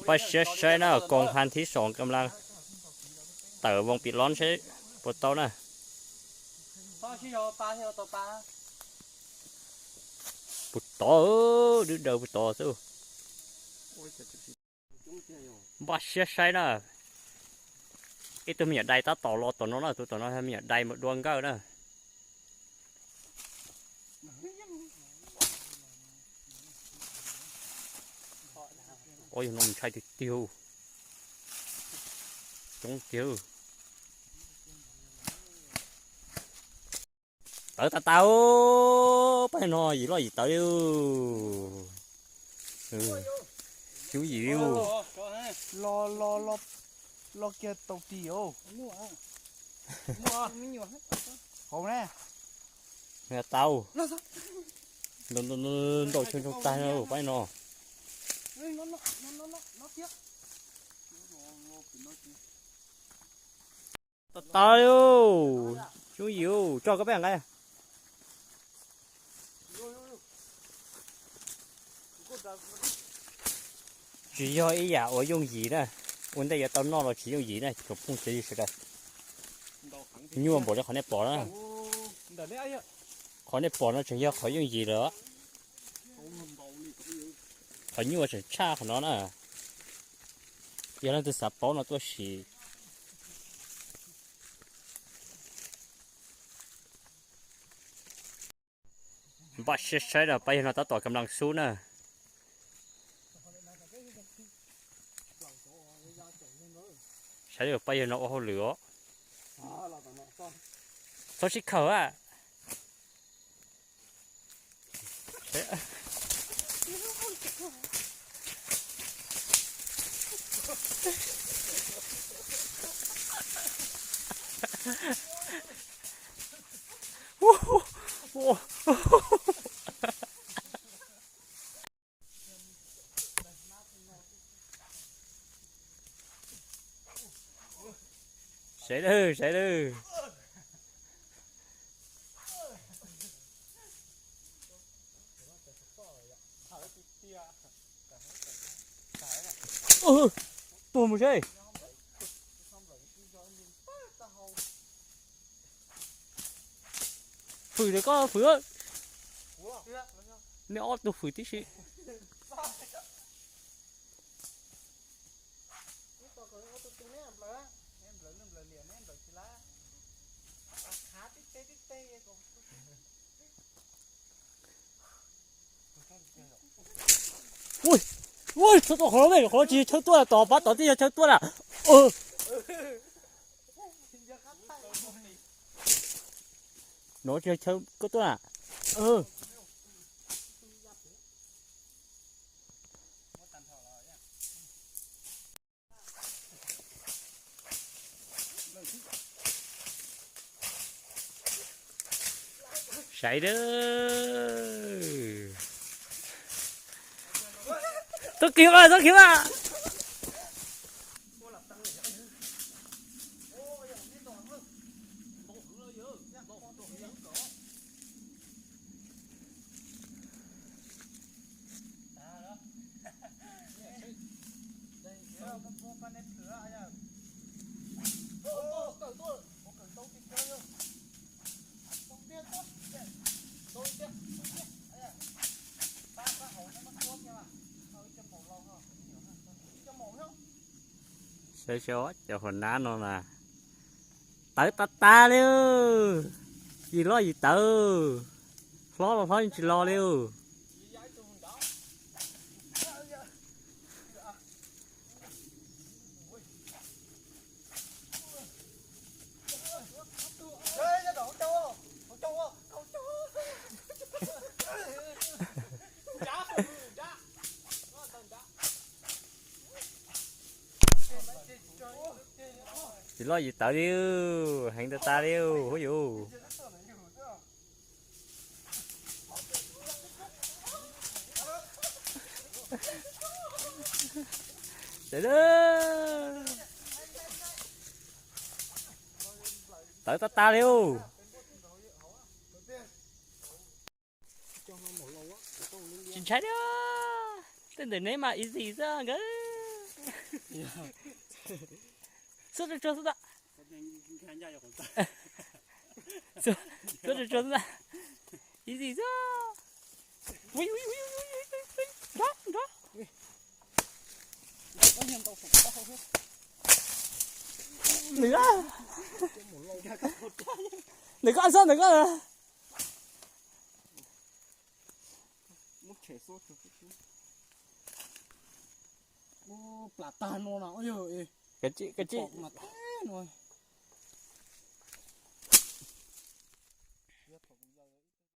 Pab siab saib na, koom ha thib xoom kam laj tawm voos pim lov saib puas tau na. Puas tau, dwb daws puas tau xwb. Npaj siab saib na. Ib tug me nyuam dai tab tom los tom no na, tus tom no me nyuam dai mus dua nkawj na. Ua yog no ntshai tiag tiag. Coob tiag. Tawv tas tas, pab no yim loj yim tawv li. Coob yim li. Los kiag tau ris os. Hauv ne. Tau. Ntaus tag pab no. Tas tas li. Coob yim, tso koj peb nqa. Tsis yog ib yam uas yooj yim na, ua ntej yuav tau noj los tsis yooj yim na tsoom phooj ywg sawv daws. Nyuaj npaum li qhov nej pom na. Qhov nej pom no tseem yog qhov yooj yim lawm. Qhov nyuaj tseem tshaj qhov no na. Yog leej twg xav paub no tuaj sim. Npaj siab saib na, pab yawg no tab tom kam laj xub na. Saib pab yawg no ua hauj lwm os. Txhob sib khaws a. Sawv daws, sawv daws. Tuag mus seb. Fwm lawm koj fwm. Nej ob tug fwm tib si. Ui, ui, txhob tua qhov no, qhov no tsis yog chaw tuaj, tom pab tom tij yog chaw tuaj na. No tsis yog chaw koj tuaj na. Saib dawb. Txhob khiav mas, txhob khiav mas. Saib saib cov hua nab no mas tawv tas tas li, yim loj yim tawv, hlob los hlob yeej tsis los li. Yim loj yim tawv li, heev tas tas li huab yus. Tawv tas tas li. Tsis ntshai li, tej ntawm neb mas easy xwb nkawd. Xub tsuag tsuag xwb ntag. Xub tsuag tsuag xwb ntag. Easy xwb. Nrov, nrov. Nws, nws koj xwb, nws koj. Plam tag no na, koj tsis, koj tsis.